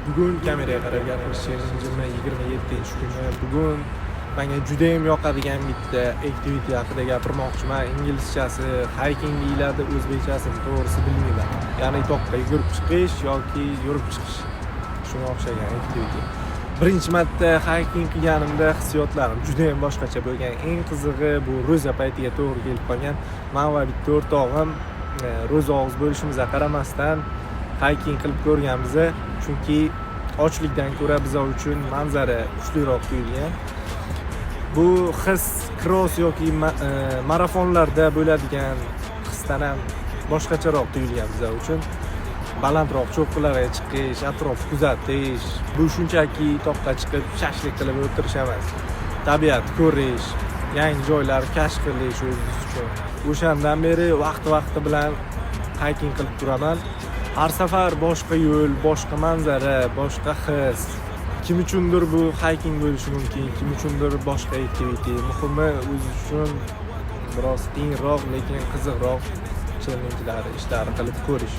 Bugun kameraga qarab gapirishim 27 kuni. Bugun menga judayam yoqadigan bitta activity haqida gapirmoqchiman. Inglizchasi hiking deyiladi, o'zbekchasini to'g'risi bilmayman. Ya'ni toqqa yugurib chiqish yoki yurib chiqish, shunga o'xshagan activity. Birinchi marta hiking qilganimda hissiyotlarim judayam boshqacha bo'lgan. Eng qizig'i, bu ro'za paytiga to'g'ri kelib qolgan. Man va bitta o'rtog'im ro'za og'iz bo'lishimizga qaramasdan hiking qilib ko'rganmiz, chunki ochlikdan ko'ra bizlar uchun manzara kuchliroq tuyulgan. Bu his kross yoki marafonlarda bo'ladigan hisdan ham boshqacharoq tuyulgan bizlar uchun. Balandroq cho'qqilarga chiqish, atrof kuzatish, bu shunchaki toqqa chiqib, shashlik qilib o'tirish emas, tabiat ko'rish, yangi joylar kashf qilish o'zingiz uchun. O'shandan beri vaqti vaqti bilan hiking qilib turaman. Har safar boshqa yo'l, boshqa manzara, boshqa his. Kim uchundir bu hiking bo'lishi mumkin, kim uchundir boshqa activity. Muhimi, o'zi uchun biroz qiyinroq, lekin qiziqroq challengelar, ishlar qilib ko'rish.